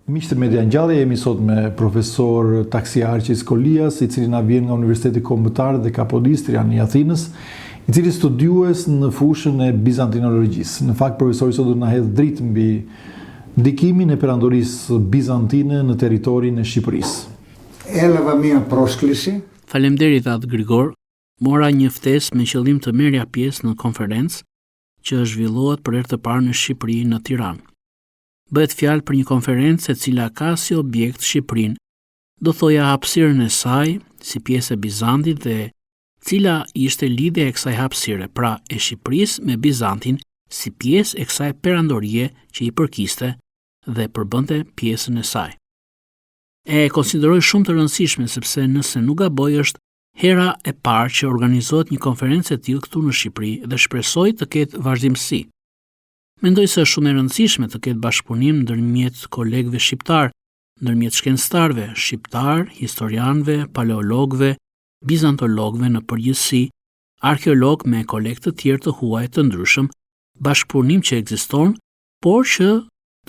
Miq të Media Ngjallja, jemi sot me profesor Taksiarchis Kolias, i cili na vjen nga Universiteti Kombëtar dhe Kapodistrian i Athinës, i cili studiues në fushën e bizantinologjisë. Në fakt, profesori sot do të na hedhë dritë mbi ndikimin e perandorisë bizantine në territorin e Shqipërisë. Έλαβα μία πρόσκληση. Faleminderit Atë Grigor. Mora një ftesë me qëllim të merrja pjesë në konferencë që zhvillohet për herë të parë në Shqipëri në Tiranë. Bëhet fjalë për një konferencë e cila ka si objekt Shqipërinë, do thoja hapësirën e saj si pjesë e Bizantit dhe cila ishte lidhja e kësaj hapësire, pra e Shqipërisë me Bizantin si pjesë e kësaj perandorie që i përkiste dhe përbënte pjesën e saj. E konsideroj shumë të rëndësishme sepse nëse nuk gaboj është hera e parë që organizohet një konferencë e tillë këtu në Shqipëri dhe shpresoj të ketë vazhdimësi. Mendoj se është shumë e rëndësishme të ketë bashkëpunim ndërmjet kolegëve shqiptarë, ndërmjet shkencëtarëve shqiptarë, historianëve, paleologëve, bizantologëve në përgjithësi, arkeologë me kolegë të tjerë të huaj të ndryshëm, bashkëpunim që ekziston, por që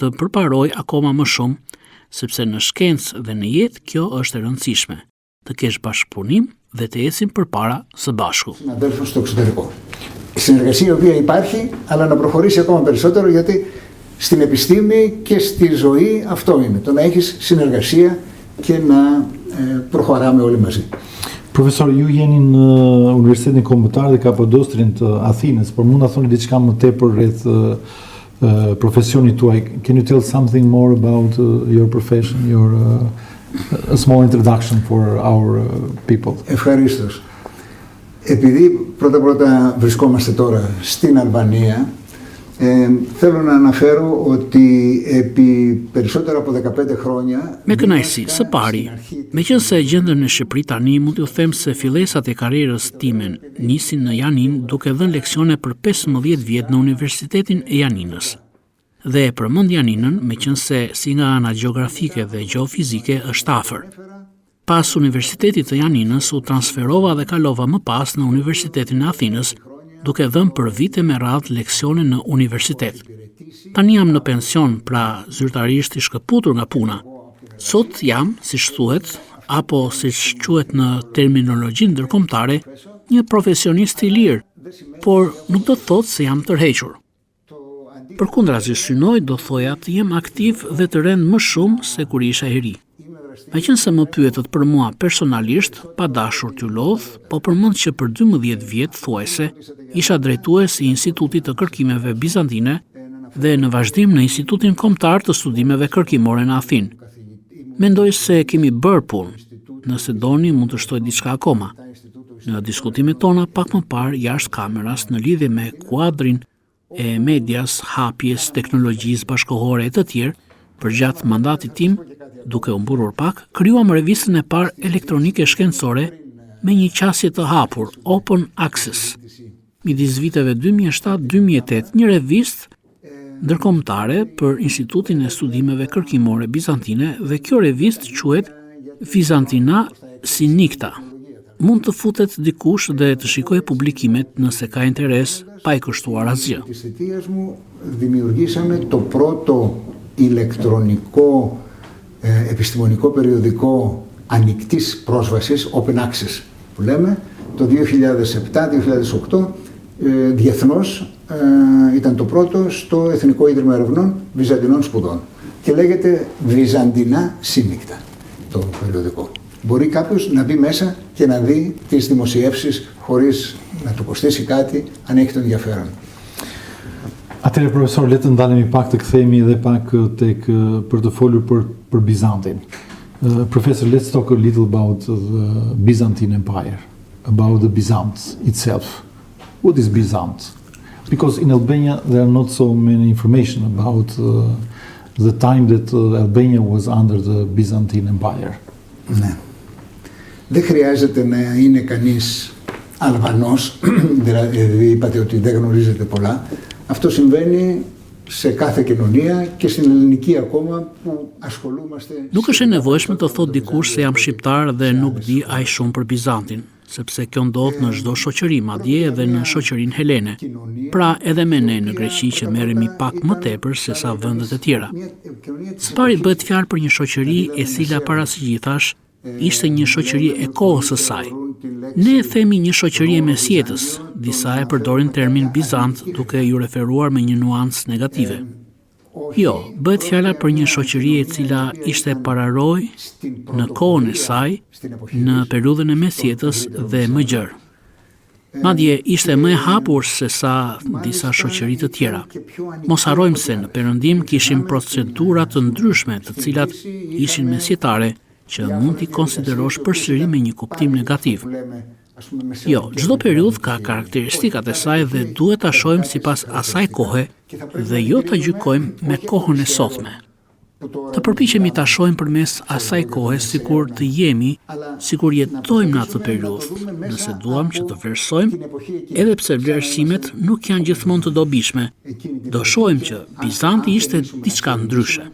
të përparojë akoma më shumë, sepse në shkencë dhe në jetë kjo është e rëndësishme. të kesh bashkëpunim dhe të ecim përpara së bashku. Συναδέλφους στο εξωτερικό. Η συνεργασία η οποία υπάρχει, αλλά να προχωρήσει ακόμα περισσότερο γιατί στην επιστήμη και στη ζωή αυτό είναι. Το να έχεις συνεργασία και να προχωράμε όλοι μαζί. Profesor, ju jeni në Universitetin Kombëtar dhe Kapodistrian të Athinës, por mund na thoni diçka më tepër rreth profesionit tuaj? Can you tell something more about your profession, your a small introduction for our people? Ευχαρίστως. Επειδή πρώτα πρώτα βρισκόμαστε τώρα στην Αλβανία, ε, θέλω να αναφέρω ότι επί περισσότερα από 15 χρόνια... Me kënaqësi, së pari, meqenëse gjendem në Shqipëri tani, mund t'ju them se fillesat e karrierës time nisin në Janinë duke dhënë leksione për 15 vjet në Universitetin e Janinës. Dhe e përmend Janinën, meqenëse si nga ana gjeografike dhe gjeofizike është afër. Pas Universitetit të Janinës u transferova dhe kalova më pas në Universitetin e Athinës, duke dhënë për vite me radhë leksione në universitet. Tani jam në pension, pra zyrtarisht i shkëputur nga puna. Sot jam, siç thuhet, apo siç quhet në terminologjinë ndërkombëtare, një profesionist i lirë, por nuk do të thotë se jam tërhequr. Përkundrazi synoj, do thoja, të jem aktiv dhe të rend më shumë se kur isha i ri. Meqenëse më pyetët për mua personalisht, pa dashur t'ju lodh, po përmend që për 12 vjet thuajse isha drejtues i Institutit të Kërkimeve Bizantine dhe në vazhdim në Institutin Kombëtar të Studimeve Kërkimore në Athinë. Mendoj se kemi bërë punë. Nëse doni, mund të shtoj diçka akoma. Në diskutimet tona pak më parë jashtë kameras në lidhje me kuadrin e medias, hapjes, teknologjisë bashkëkohore e të tjerë, përgjatë mandatit tim, duke u mburrur pak, krijuam revistën e parë elektronike shkencore me një qasje të hapur, Open Access. Midis viteve 2007-2008, një revistë ndërkombëtare për Institutin e Studimeve Kërkimore Bizantine dhe kjo revistë quhet Vizantina Sinikta. Mund të futet dikush dhe të shikojë publikimet nëse ka interes pa i kushtuar asgjë. Της θητείας μου δημιουργήσαμε το πρώτο ηλεκτρονικό επιστημονικό περιοδικό ανοιχτής πρόσβασης, open access που λέμε, το 2007-2008 διεθνώς ήταν το πρώτο στο Εθνικό Ίδρυμα Ερευνών Βυζαντινών Σπουδών και λέγεται Βυζαντινά Σύνικτα το περιοδικό. Μπορεί κάποιος να μπει μέσα και να δει τις δημοσιεύσεις χωρίς να του κοστίσει κάτι, αν έχει το ενδιαφέρον. Atëherë profesor, le të ndalemi pak të kthehemi edhe pak tek për të folur për për Bizantin. Uh, professor, let's talk a little about the Byzantine Empire, about the Byzant itself. What is Byzant? Because in Albania there are not so many information about uh, the time that uh, Albania was under the Byzantine Empire. Ναι. Δεν χρειάζεται να είναι κανείς Αλβανός, δηλαδή είπατε ότι δεν γνωρίζετε πολλά. Αυτό συμβαίνει Σε κάθε κοινωνία και στην ελληνική ακόμα που ασχολούμαστε Nuk është e nevojshme të thotë dikush se jam shqiptar dhe nuk di aq shumë për Bizantin, sepse kjo ndodh në çdo shoqëri, madje edhe në shoqërinë helene. Pra edhe me ne në Greqi që merremi pak më tepër se sa vendet e tjera. Së pari bëhet fjalë për një shoqëri e cila para së gjithash ishte një shoqëri e kohës së saj. Ne e themi një shoqëri e mesjetës, disa e përdorin termin Bizant duke iu referuar me një nuancë negative. Jo, bëhet fjala për një shoqëri e cila ishte pararojë në kohën e saj, në periudhën e mesjetës dhe më gjerë. Madje ishte më e hapur se sa disa shoqëri të tjera. Mos harrojmë se në Perëndim kishim procedura të ndryshme të cilat ishin mesjetare që mund t'i konsiderosh përsëri me një kuptim negativ. Jo, çdo periudhë ka karakteristikat e saj dhe duhet ta shohim sipas asaj kohe dhe jo ta gjykojmë me kohën e sotme. Të përpiqemi ta shohim përmes asaj kohe sikur të jemi, sikur jetojmë në atë periudhë, nëse duam që të vlerësojmë, edhe pse vlerësimet nuk janë gjithmonë të dobishme, do shohim që Bizanti ishte diçka ndryshe.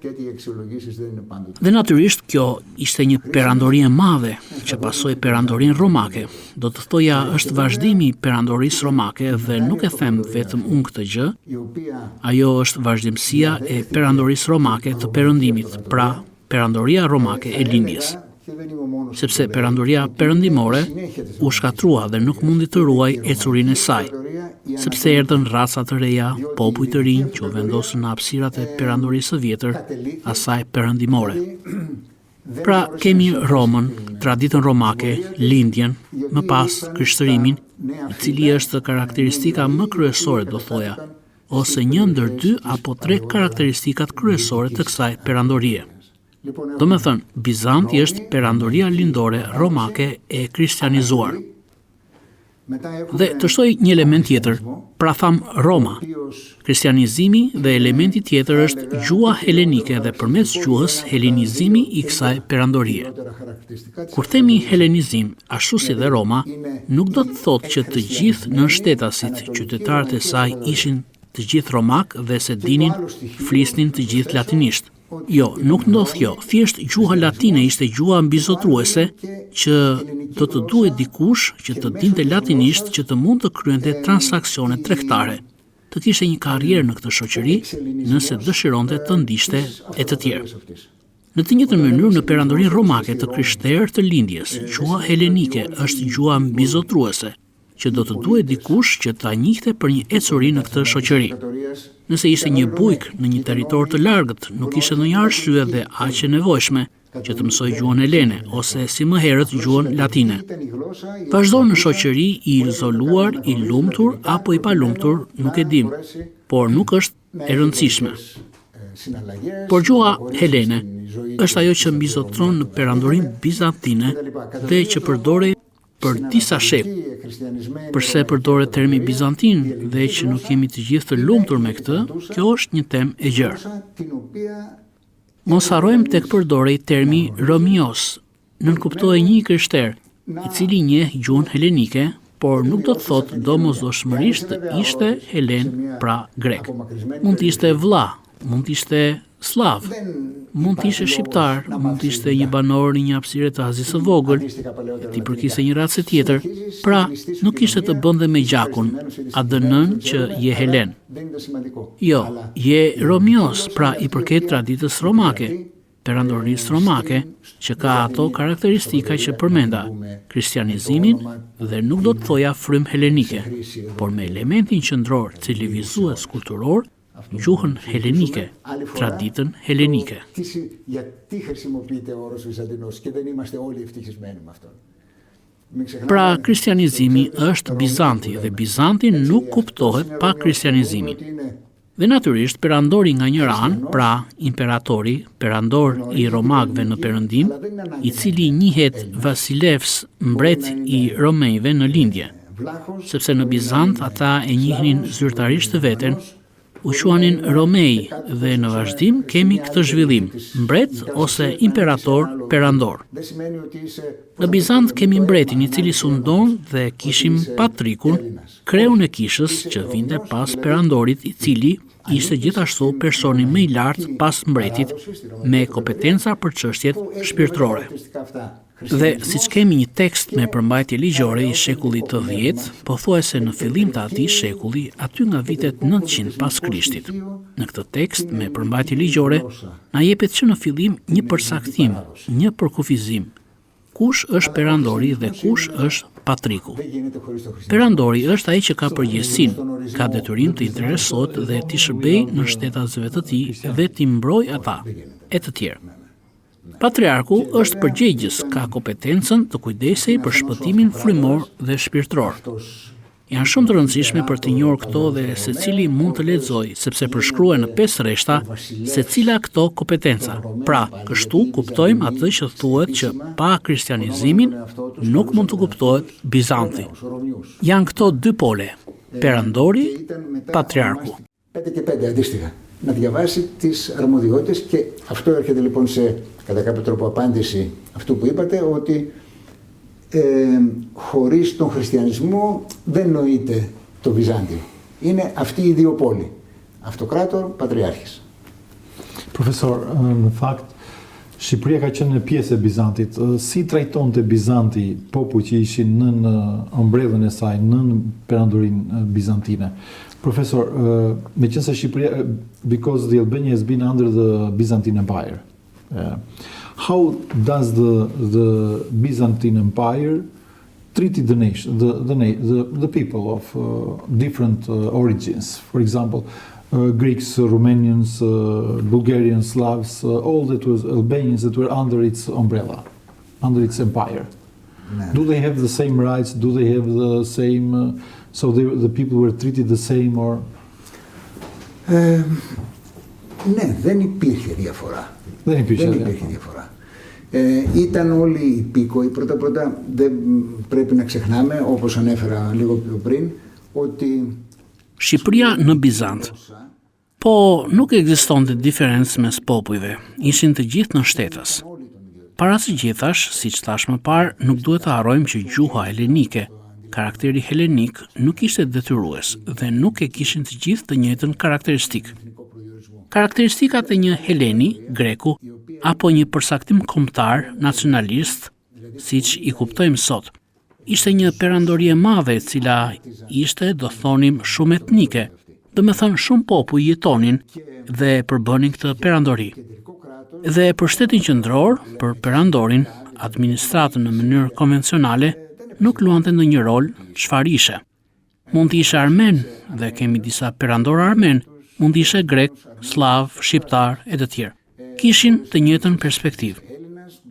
Dhe natyrisht kjo ishte një perandori e madhe që pasoi perandorinë romake. Do të thoja është vazhdimi i perandorisë romake dhe nuk e them vetëm unë këtë gjë. Ajo është vazhdimësia e perandorisë romake të perëndimit, pra perandoria romake e lindjes. Sepse perandoria perëndimore u shkatërrua dhe nuk mundi të ruajë ecurinë e saj, sepse erdhën raca të reja, popuj të rinj që u vendosën në hapësirat e perandorisë së vjetër, asaj perëndimore. Pra kemi Romën, traditën romake, lindjen, më pas krishtërimin, i cili është karakteristika më kryesore do thoja, ose një ndër dy apo tre karakteristikat kryesore të kësaj perandorie. Domethënë, Bizanti është perandoria lindore romake e kristianizuar. Dhe të shtoj një element tjetër, pra thamë Roma. Kristianizimi dhe elementi tjetër është gjuha helenike dhe përmes gjuhës helenizimi i kësaj perandorie. Kur themi helenizim, ashtu si dhe Roma, nuk do të thotë që të gjithë nënshtetasit, qytetarët e saj ishin të gjithë romakë dhe se dinin, flisnin të gjithë latinisht. Jo, nuk ndodh kjo. Thjesht gjuha latine ishte gjuha mbizotëruese që do të duhej dikush që të dinte latinisht që të mund të kryente transaksione tregtare, të kishte një karrierë në këtë shoqëri, nëse dëshironte të ndiqte e të tjerë. Në të njëjtën mënyrë në perandorinë romake të krishterë të lindjes, gjuha helenike është gjuha mbizotëruese. që do të duhej dikush që ta njihte për një ecuri në këtë shoqëri. Nëse ishte një bujk në një territor të largët, nuk ishte ndonjë arsye dhe aq e nevojshme që të mësojë gjuhën helene ose si më herët gjuhën latine. Vazhdon në shoqëri i izoluar, i lumtur apo i palumtur, nuk e dimë, por nuk është e rëndësishme. Por gjuha helene është ajo që mbizotëron në perandorinë bizantine dhe që përdorej për disa shekuj. Përse përdoret termi bizantin dhe që nuk jemi të gjithë të lumtur me këtë, kjo është një temë e gjerë. Mos harrojmë tek përdorej termi Romios, nënkuptohej një i krishterë, i cili njeh gjuhën helenike, por nuk do të thotë domosdoshmërisht të ishte helen, pra grek. Mund të ishte vllah, mund të ishte sllav, mund të ishte shqiptar, mund të ishte një banor në një hapësire të Azisë së Vogël, e t'i përkiste një race tjetër, pra nuk kishte të bënte me gjakun, ADN-në që je helen. Jo, je romios, pra i përket traditës romake, perandorisë romake, që ka ato karakteristika që përmenda, kristianizimin dhe nuk do të thoja frymë helenike, por me elementin qendror civilizues kulturor, gjuhën helenike, traditën helenike. Pra, kristianizimi është Bizanti dhe Bizanti nuk kuptohet pa kristianizimin. Dhe natyrisht perandori nga njëra anë, pra imperatori, perandor i romakëve në perëndim, i cili njihet Vasilevs, mbret i romenjve në lindje, sepse në Bizant ata e njihnin zyrtarisht veten, u quanin Romej dhe në vazhdim kemi këtë zhvillim, mbret ose imperator perandor. Në Bizant kemi mbretin i cili sundon dhe kishim patrikun, kreun e kishës që vinte pas perandorit i cili. Ishte gjithashtu personi më i lartë pas mbretit me kompetenca për çështjet shpirtërore. Dhe siç kemi një tekst me përmbajtje ligjore i shekullit të dhjetë, pothuajse në fillim të atij shekulli, aty nga vitet 900 pas Krishtit. Në këtë tekst me përmbajtje ligjore na jepet që në fillim një përcaktim, një përkufizim, kush është perandori dhe kush është patriku. Perandori është ai që ka përgjegjësinë, ka detyrim të interesohet dhe t'i shërbejë nënshtetasve të tij dhe t'i mbrojë ata, e të tjerë. Patriarku është përgjegjës, ka kompetencën të kujdesej për shpëtimin frymor dhe shpirtëror. Janë shumë të rëndësishme për të njohur këto dhe secili mund të lexojë, sepse përshkruhen në pesë rreshta secila këto kompetenca. Pra, kështu kuptojmë atë që thuhet që pa kristianizimin nuk mund të kuptohet Bizanti. Janë këto dy pole, perandori, patriarku. 5 και 5 αντίστοιχα. Να διαβάσει τις αρμοδιότητες και αυτό έρχεται λοιπόν σε κατά κάποιο τρόπο απάντηση αυτού που είπατε ότι ε, χωρίς τον χριστιανισμό δεν νοείται το Βυζάντιο. Είναι αυτοί οι δύο πόλοι. Αυτοκράτορ, Πατριάρχης. Profesor, në fakt, Shqipëria ka qenë pjesë e Bizantit. Si trajtonte Bizanti popujt që ishin nën ombrellën e saj, nën perandorinë bizantine? Profesor, meqenëse Shqipëria, because the Albania has been under the Byzantine Empire, how does the, the Byzantine Empire treated the nation, the, the, the, the people of uh, different uh, origins. For example, uh, Greeks, Romanians, uh, Bulgarians, Slavs, uh, all that was Albanians that were under its umbrella, under its empire. Do they have the same rights? Do they have the same? Uh, so they, the people were treated the same or? Ε, ναι, δεν υπήρχε διαφορά. Δεν υπήρχε, δεν υπήρχε διαφορά. Ε, ήταν όλοι υπήκοοι. Πρώτα-πρώτα δεν πρέπει να ξεχνάμε, όπως ανέφερα λίγο πιο πριν, ότι... Shqipëria në Bizant. Po nuk ekzistonte diferencë mes popujve, ishin të gjithë nënshtetas. Para së gjithash, siç thashë më parë, nuk duhet të harrojmë që gjuha helenike, karakteri helenik nuk ishte detyrues dhe nuk e kishin të gjithë të njëjtën karakteristikë. Karakteristikat e një heleni, greku, apo një përcaktim kombëtar, nacionalist, siç i kuptojmë sot, ishte një perandori e madhe e cila ishte, do thonim, shumë etnike, domethënë shumë popuj jetonin dhe përbënin këtë perandori. Dhe për shtetin qendror, për perandorin, administratën në mënyrë konvencionale, nuk luante ndonjë rol çfarë ishe. Mund të ishe armen, dhe kemi disa perandorë armen, mund të ishe grek, sllav, shqiptar e të tjerë. Kishin të njëjtën perspektivë.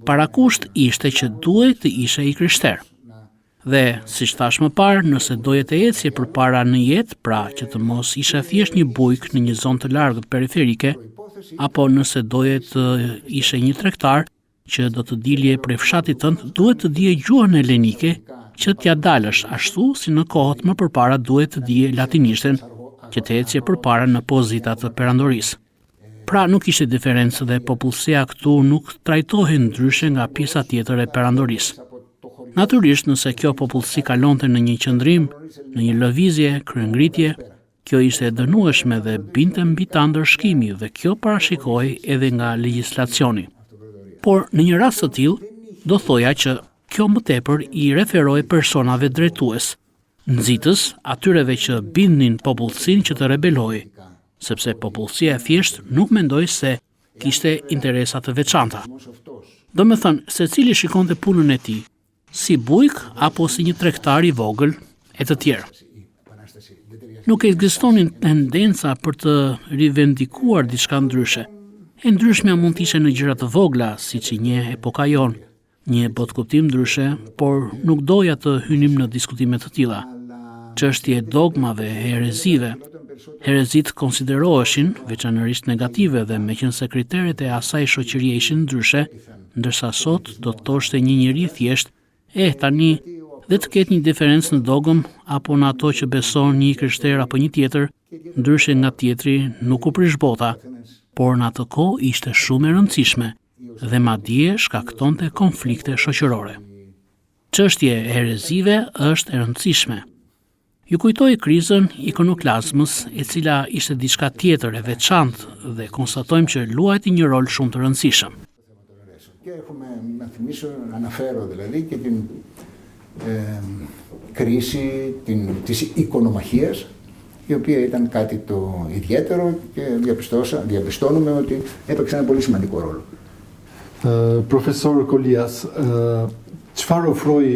Parakusht ishte që duhej të ishe i krishterë. Dhe, siç thashë më parë, nëse doje të ecje përpara në jetë, pra që të mos ishe thjesht një bujk në një zonë të largët periferike, apo nëse doje të ishe një tregtar që do të dilje prej fshatit tënd, duhet të dije gjuhën helenike që t'ia dalësh, ashtu si në kohët më përpara duhet të dije latinishten që të ecje përpara në pozita të perandorisë. Pra nuk ishte diferencë dhe popullsia këtu nuk trajtohej ndryshe nga pjesa tjetër e perandorisë. Natyrisht, nëse kjo popullsi kalonte në një qëndrim, në një lëvizje, kryengritje, kjo ishte e dënueshme dhe binte mbi ta ndëshkimi dhe kjo parashikohej edhe nga legjislacioni. Por në një rast të tillë, do thoja që kjo më tepër i referohej personave drejtues, nxitës, atyreve që bindnin popullsinë që të rebelohej, sepse popullsia e thjeshtë nuk mendoj se kishte interesa të veçanta. Domethënë, secili shikonte punën e tij, si bujk apo si një tregtar i vogël e të tjerë. Nuk ekzistonin tendenca për të rivendikuar diçka ndryshe. E ndryshmja mund të ishte në gjëra të vogla, siç i njeh epoka jonë, një botëkuptim ndryshe, por nuk doja të hynim në diskutime të tilla. Çështje e dogmave, herezive. Herezitë konsideroheshin veçanërisht negative dhe meqenëse kriteret e asaj shoqërie ishin ndryshe, ndërsa sot do të thoshte një njeri thjesht, eh tani dhe të ketë një diferencë në dogëm apo në ato që beson një i krishterë apo një tjetër, ndryshe nga tjetri nuk u prish bota, por në atë kohë ishte shumë e rëndësishme dhe madje shkaktonte konflikte shoqërore. Çështja e herezive është e rëndësishme. Ju kujtoj krizën ikonoklazmës, e cila ishte diçka tjetër e veçantë dhe konstatojmë që luajti një rol shumë të rëndësishëm. Και έχουμε να θυμίσω, να αναφέρω δηλαδή και την ε, κρίση την, της εικονομαχίας, η οποία ήταν κάτι το ιδιαίτερο και διαπιστώνουμε ότι έπαιξε ένα πολύ σημαντικό ρόλο. Profesor Kolias, çfarë ofroi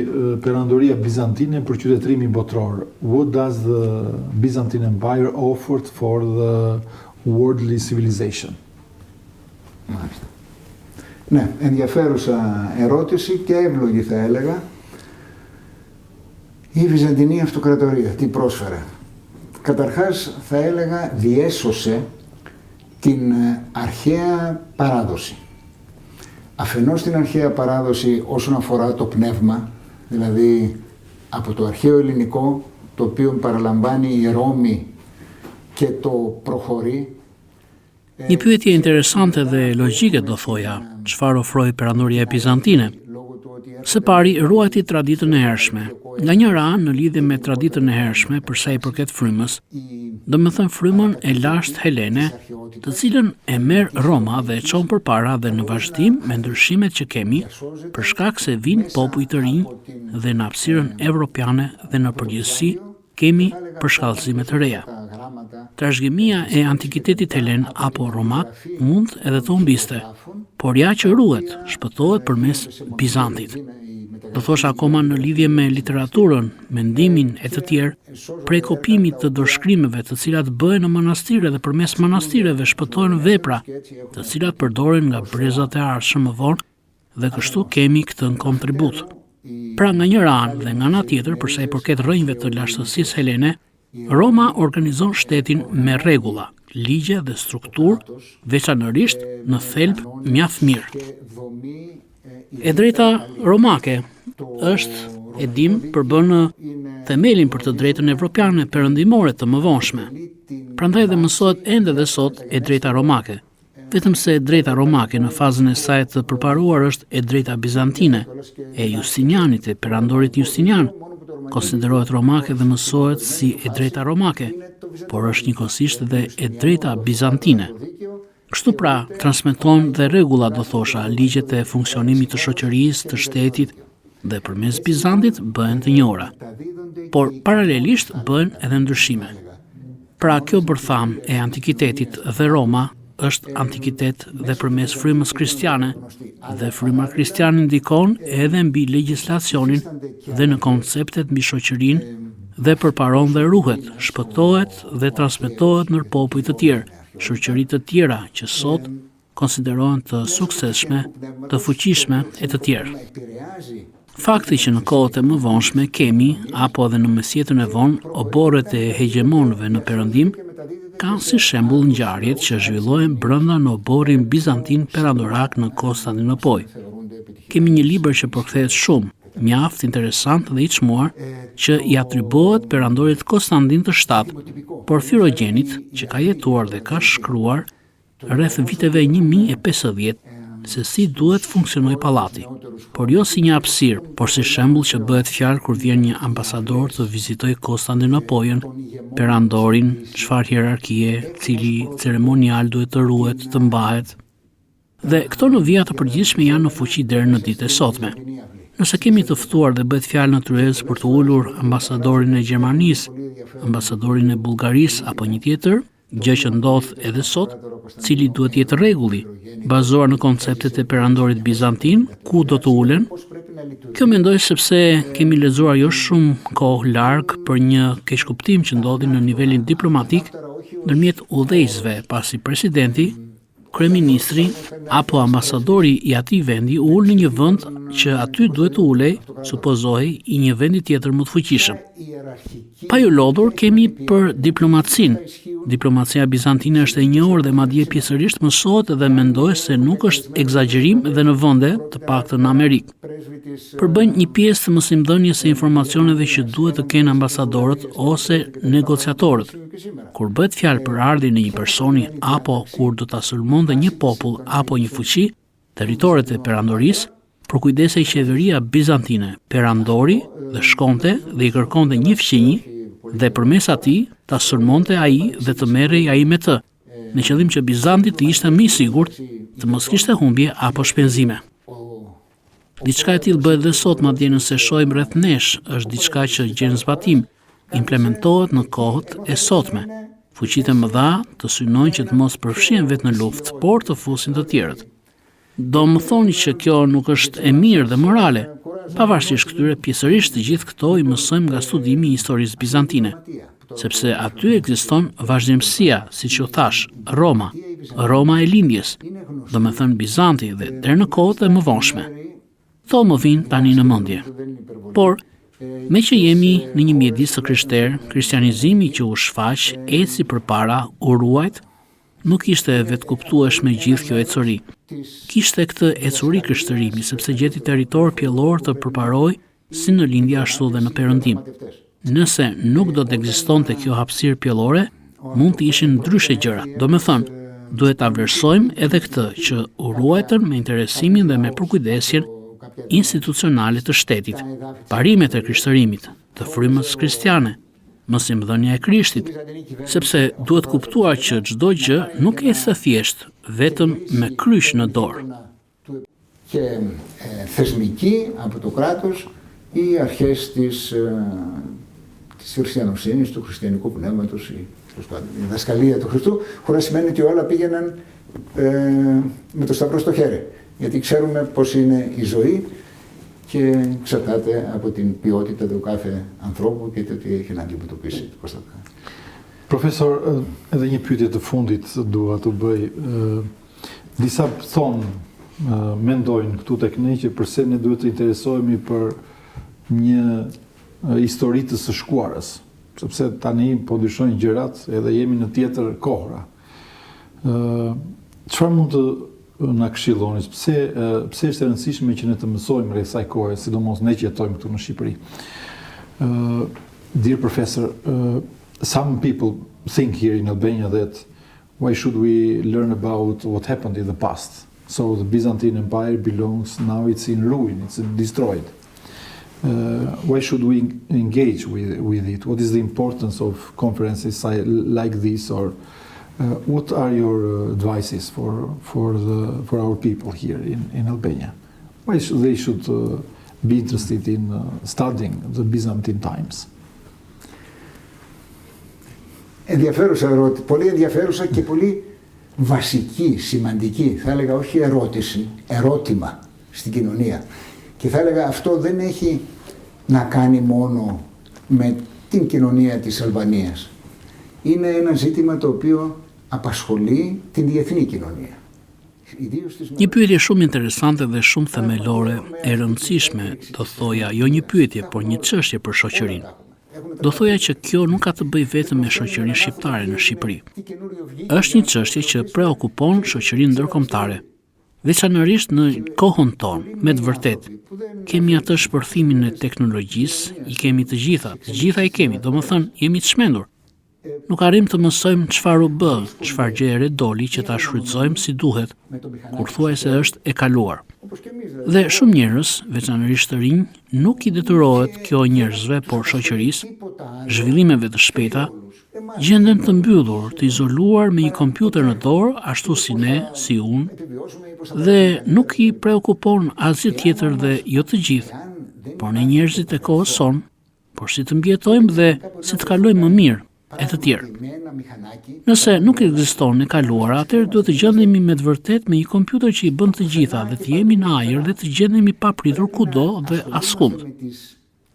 perandoria bizantine për qytetërimin botëror? What does the Byzantine Empire offered for the worldly civilization? Μάλιστα. Ναι, ενδιαφέρουσα ερώτηση και εύλογη θα έλεγα. Η Βυζαντινή Αυτοκρατορία τι πρόσφερε. Καταρχάς θα έλεγα διέσωσε την αρχαία παράδοση. Αφενός την αρχαία παράδοση όσον αφορά το πνεύμα, δηλαδή από το αρχαίο ελληνικό, το οποίο παραλαμβάνει η Ρώμη και το προχωρεί. Një pyetje interesante dhe logjike do thoja, çfarë ofroi perandoria bizantine? Së pari, ruajti traditën e hershme. Nga njëra anë në lidhje me traditën e hershme për sa i përket frymës, domethënë frymën e lashtë helene, të cilën e merr Roma dhe e çon përpara dhe në vazhdim me ndryshimet që kemi, për shkak se vijnë popuj të rinj dhe në hapësirën evropiane dhe në përgjithësi kemi përshkallëzime të reja. Trashëgimia e antikitetit helen apo romak mund edhe të humbiste, por ja që ruhet, shpëtohet përmes Bizantit. Do thosha akoma në lidhje me literaturën, mendimin e të tjerë, prej kopjimit të dorëshkrimeve të cilat bëhen në manastire dhe përmes manastireve shpëtohen vepra, të cilat përdoren nga brezat e ardhshëm më vonë dhe kështu kemi këtë kontribut. Pra nga njëra anë dhe nga ana tjetër, për sa i përket rrënjëve të lashtësisë helene, Roma organizon shtetin me rregulla, ligje dhe strukturë, veçanërisht në thelb mjaft mirë. E drejta romake është, e dim, përbën themelin për të drejtën evropiane perëndimore të mëvonshme. Prandaj dhe mësohet ende dhe sot e drejta romake. Vetëm se e drejta romake në fazën e saj të përparuar është e drejta bizantine, e Justinianit, e perandorit Justinian, konsiderohet romake dhe mësohet si e drejta romake, por është njëkohësisht dhe e drejta bizantine. Kështu pra, transmeton dhe rregulla, do thosha, ligjet e funksionimit të shoqërisë, të shtetit dhe përmes Bizantit bëhen të njohura. Por paralelisht bëhen edhe ndryshime. Pra kjo bërthamë e antikitetit dhe Roma është antikitet dhe përmes frymës kristiane dhe fryma kristiane ndikon edhe mbi legjislacionin dhe në konceptet mbi shoqërinë dhe përparon dhe ruhet, shpëtohet dhe transmetohet ndër popuj të tjerë, shoqëri të tjera që sot konsiderohen të suksesshme, të fuqishme e të tjerë. Fakti që në kohët e mëvonshme kemi, apo edhe në mesjetën e vonë, oborret e hegjemonëve në perëndim, kanë si shembull ngjarjet që zhvillohen brenda në oborrin bizantin perandorak në Konstantinopojë. Kemi një libër që përkthehet shumë, mjaft interesant dhe i çmuar, që i atribuohet perandorit Konstantin të VII, Porfirogjenit, që ka jetuar dhe ka shkruar rreth viteve 1050 se si duhet funksionojë pallati, por jo si një hapësirë, por si shembull që bëhet fjalë kur vjen një ambasador të vizitojë Konstantinopojën, perandorin, çfarë hierarkie, cili ceremonial duhet të ruhet, të mbahet. Dhe këto në vija të përgjithshme janë në fuqi deri në ditët e sotme. Nëse kemi të ftuar dhe bëhet fjalë në tryezë për të ulur ambasadorin e Gjermanisë, ambasadorin e Bullgarisë apo një tjetër, gjë që ndodh edhe sot, cili duhet të jetë rregulli, bazuar në konceptet e perandorit bizantin, ku do të ulen? Kjo mendoj sepse kemi lexuar jo shumë kohë larg për një keqkuptim që ndodhi në nivelin diplomatik ndërmjet udhëheqësve, pasi presidenti kryeministri apo ambasadori i atij vendi u ul në një vend që aty duhet të ulej, supozohej, i një vendi tjetër më të fuqishëm. Pa ju lodhur, kemi për diplomacinë. Diplomacia bizantine është e njohur dhe madje pjesërisht mësohet dhe mendoj se nuk është ekzagjerim dhe në vende, të paktën në Amerikë. Përbëjnë një pjesë të mësimdhënies së informacioneve që duhet të kenë ambasadorët ose negociatorët. Kur bëhet fjalë për ardhjen e një personi apo kur do ta sulmonte një popull apo një fuqi, territoret e perandorisë, përkujdesej qeveria bizantine, perandori dhe shkonte dhe i kërkonte një fqinji Dhe përmes atij ta sulmonte ai dhe të merrej ai me të, me qëllim që Bizanti të ishte më i sigurt, të mos kishte humbje apo shpenzime. Diçka e tillë bëhet dhe sot, madje nëse shohim rreth nesh, është diçka që gjen zbatim, implementohet në kohët e sotme. Fuqitë e mëdha të synojnë që të mos përfshihen vetë në luftë, por të fusin të tjerët. Do më thoni që kjo nuk është e mirë dhe morale. Pavarësisht këtyre pjesërisht të gjithë këto i mësojmë nga studimi i historisë bizantine, sepse aty ekziston vazhdimësia, siç ju thashë, Roma, Roma e lindjes, domethënë Bizanti dhe deri në kohët e mëvonshme. Këto më vijnë tani në mendje. Por, meqë jemi në një mjedis të krishterë, kristianizimi që u shfaq, eci përpara, u ruajt, Nuk ishte e vetëkuptueshme gjithë kjo ecuri. Kishte këtë ecuri krishtërimi, sepse gjeti territor pjellor të përparojë si në lindje ashtu dhe në perëndim. Nëse nuk do të ekzistonte kjo hapësirë pjellore, mund të ishin ndryshe gjërat. Domethënë, duhet ta vlerësojmë edhe këtë që u ruajtën me interesimin dhe me përkujdesjen institucionale të shtetit, parimet e krishtërimit, të frymës kristiane, mësimdhënia e Krishtit, sepse duhet kuptuar që çdo gjë nuk ecte thjesht vetëm me kryq në dorë. Και θεσμική από το κράτος οι αρχές της, της χριστιανοσύνης, του χριστιανικού πνεύματος, η, η διδασκαλία του Χριστού, χωρίς να σημαίνει ότι όλα πήγαιναν ε, με το σταυρό στο χέρι. Γιατί ξέρουμε πώς είναι η ζωή και εξαρτάται από την ποιότητα του κάθε ανθρώπου και το τι έχει να αντιμετωπίσει. Πώς θα... Profesor, edhe një pyetje të fundit dua të bëj. Disa thonë, mendojnë këtu tek ne që përse ne duhet të interesohemi për një histori të së shkuarës, sepse tani po ndryshojnë gjërat edhe jemi në tjetër kohëra. Çfarë mund të na këshilloni? Pse pse është e rëndësishme që ne të mësojmë rreth kësaj kohe, sidomos ne që jetojmë këtu në Shqipëri? Uh, dear professor, uh, some people think here in Albania that why should we learn about what happened in the past? So the Byzantine Empire belongs now it's in ruin, it's destroyed. Uh, why should we engage with, with it? What is the importance of conferences like this or uh, what are your advices for, for, the, for our people here in, in Albania? Why should they should uh, be interested in uh, studying the Byzantine times? Ενδιαφέρουσα ερώτηση, πολύ ενδιαφέρουσα και πολύ βασική, σημαντική, θα έλεγα όχι ερώτηση, ερώτημα στην κοινωνία. Και θα έλεγα αυτό δεν έχει να κάνει μόνο με την κοινωνία της Αλβανίας. Είναι ένα ζήτημα το οποίο απασχολεί την διεθνή κοινωνία. Një pyetje shumë interesante dhe shumë themelore, e rëndësishme, do thoja, jo një pyetje, por një çështje për shoqërinë. Do thoja që kjo nuk ka të bëjë vetëm me shoqërinë shqiptare në Shqipëri. Është një çështje që preokupon shoqërinë ndërkombëtare, veçanërisht në kohën tonë, me të vërtetë. Kemi atë shpërthimin e teknologjisë, i kemi të gjitha, të gjitha i kemi, domethënë jemi të çmendur. Nuk arrijmë të mësojmë çfarë u bë, çfarë gjë e re doli që ta shfrytëzojmë si duhet, kur thuajse është e kaluar. Dhe shumë njerëz, veçanërisht të rinj, nuk i detyrohet kjo njerëzve, por shoqërisë, zhvillimeve të shpejta, gjenden të mbyllur, të izoluar me një kompjuter në dorë, ashtu si ne, si unë, dhe nuk i preokupon asgjë tjetër dhe jo të gjithë, por ne njerëzit e kohës sonë, por si të mbijetojmë dhe si të kalojmë më mirë e të tjerë. Nëse nuk ekziston e kaluara, atëherë duhet të gjendemi me të vërtetë me një kompjuter që i bën të gjitha dhe të jemi në ajër dhe të gjendemi papritur kudo dhe askund.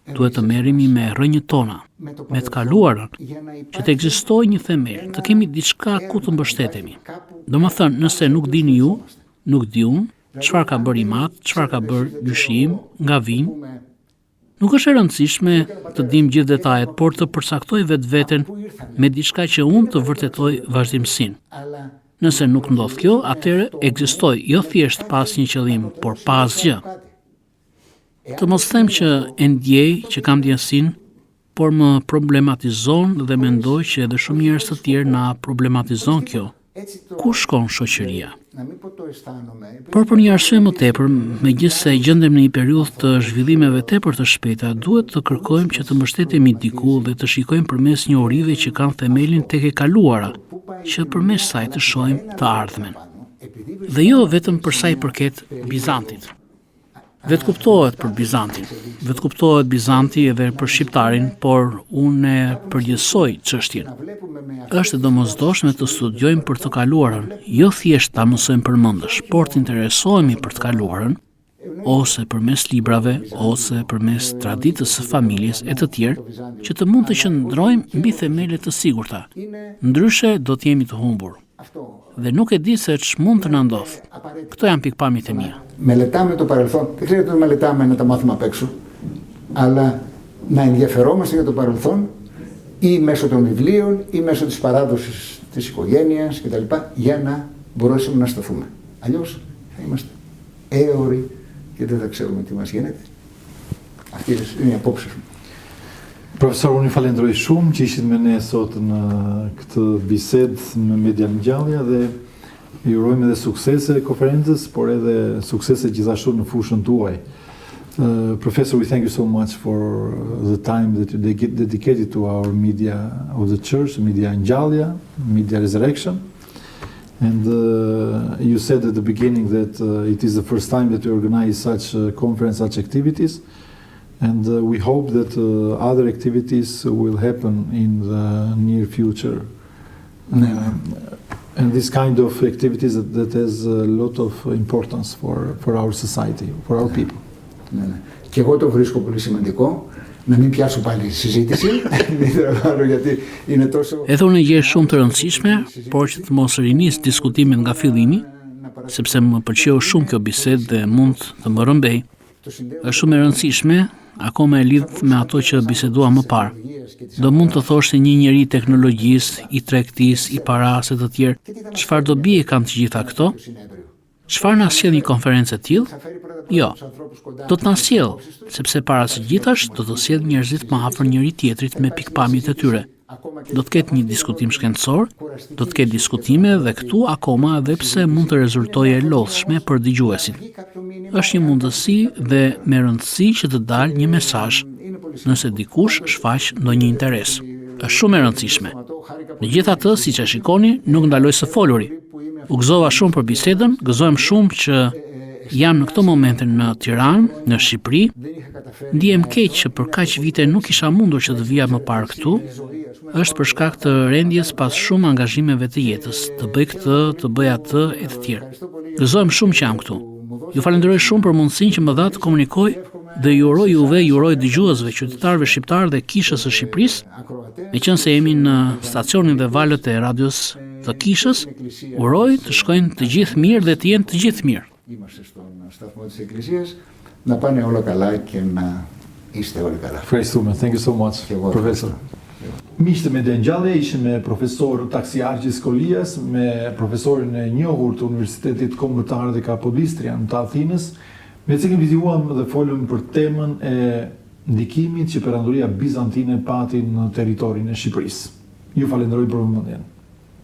Duhet të merremi me rrënjët tona, me të kaluarën, që të ekzistojë një themel, të kemi diçka ku të mbështetemi. Domethënë, nëse nuk dini ju, nuk di unë, çfarë ka bërë im atë, çfarë ka bërë gjyshi im, nga vijnë, Nuk është e rëndësishme të dim gjithë detajet, por të përcaktoj vetveten me diçka që unë të vërtetoj vazhdimësinë. Nëse nuk ndodh kjo, atëherë ekzistoj jo thjesht pa asnjë qëllim, por pa asgjë. Të mos them që e ndjej që kam ndjesinë, por më problematizon dhe mendoj që edhe shumë njerëz të tjerë na problematizon kjo. Ku shkon shoqëria? Por për një arsye më tepër, megjithëse gjendem në një periudhë të zhvillimeve tepër të shpejta, duhet të kërkojmë që të mbështetemi diku dhe të shikojmë përmes njohurive që kanë themelin tek e kaluara, që përmes saj të shohim të ardhmen. Dhe jo vetëm për sa i përket Bizantit. Vetëkuptohet për Bizantin, vetëkuptohet Bizanti edhe për shqiptarin, por unë e përgjithësoj çështjen. Është e domosdoshme të studiojmë për të kaluarën, jo thjesht ta mësojmë përmendësh, por të interesohemi për të kaluarën, ose përmes librave, ose përmes traditës së familjes e të tjerë, që të mund të qëndrojmë mbi themele të sigurta. Ndryshe do të jemi të humbur. Dhe nuk e di se ç'mund të na ndodhë. Këto janë pikëpamjet e mia. Μελετάμε το παρελθόν, δεν χρειάζεται να μελετάμε να τα μάθουμε απ' έξω, αλλά να ενδιαφερόμαστε για το παρελθόν ή μέσω των βιβλίων ή μέσω της παράδοσης της οικογένειας κτλ. Για να μπορέσουμε να σταθούμε. Αλλιώς θα είμαστε έωροι και δεν θα ξέρουμε τι μας γίνεται. Αυτή είναι η απόψη μου. Profesor, unë ju falenderoj shumë që ishit me ne sot në këtë bisedë me Media Ngjallja dhe ju urojmë edhe suksese konferencës, por edhe suksese gjithashtu në fushën tuaj. Uh, Professor, we thank you so much for the time that you dedicated to our media of the church, Media Ngjallja, Media Resurrection. And uh, you said at the beginning that uh, it is the first time that we organize such a conference, such activities. And uh, we hope that uh, other activities will happen in the near future. Uh, and this kind of activities that, that has a lot of importance for, for our society, for our people. Ναι, ναι. Και εγώ το βρίσκω πολύ σημαντικό. Να μην πιάσω πάλι συζήτηση, μην τραβάρω γιατί είναι τόσο... Edhe unë e gjej shumë të rëndësishme, por që të mos rinis diskutimin nga fillimi, sepse më pëlqeu shumë kjo bisedë dhe mund të më rrëmbej. Është shumë e rëndësishme, akoma e lidh me ato që biseduam më parë. Do mund të thoshte një njeri i teknologjisë, i tregtisë, i parasë e të tjerë, çfarë dobie kanë të gjitha këto? Çfarë na sjell një konferencë e tillë? Jo. Do të na sjellë, sepse para së gjithash do të sjellë njerëzit më afër njëri-tjetrit me pikëpamjet e tyre. Do të ketë një diskutim shkencor, do të ketë diskutime dhe këtu akoma edhe pse mund të rezultojë e lodhshme për dëgjuesin. Është një mundësi dhe me rëndësi që të dalë një mesazh nëse dikush shfaq ndonjë interes. Është shumë e rëndësishme. Megjithatë, siç e shikoni, nuk ndaloj së foluri. U gëzova shumë për bisedën, gëzohem shumë që jam në këto momente në Tiranë, në Shqipëri. Ndihem keq që për kaq vite nuk kisha mundur që të vija më parë këtu. Është për shkak të rendjes pas shumë angazhimeve të jetës, të bëj këtë, të bëj atë e të tjerë. Gëzohem shumë që jam këtu. Ju falenderoj shumë për mundësinë që më dhatë të komunikoj dhe ju uroj juve, ju uroj dëgjuesve, qytetarëve shqiptarë dhe Kishës së Shqipërisë, meqenëse jemi në stacionin dhe valët e radios të Kishës, uroj të shkojnë të gjithë mirë dhe të jenë të gjithë mirë. Είμαστε στον σταθμό της Εκκλησίας, να πάνε όλα καλά και να είστε όλοι καλά. Ευχαριστούμε. Thank you so much, Και εγώ professor. ευχαριστώ. Miqtë e Media Ngjallja ishim me profesor Taksiarchis Kolias, me profesorin e njohur të Universitetit Kombëtar dhe Kapodistrian të Athinës, me cilin viziuam dhe folëm për temën e ndikimit që perandoria bizantine pati në territorin e Shqipërisë. Ju falenderoj për vëmendjen.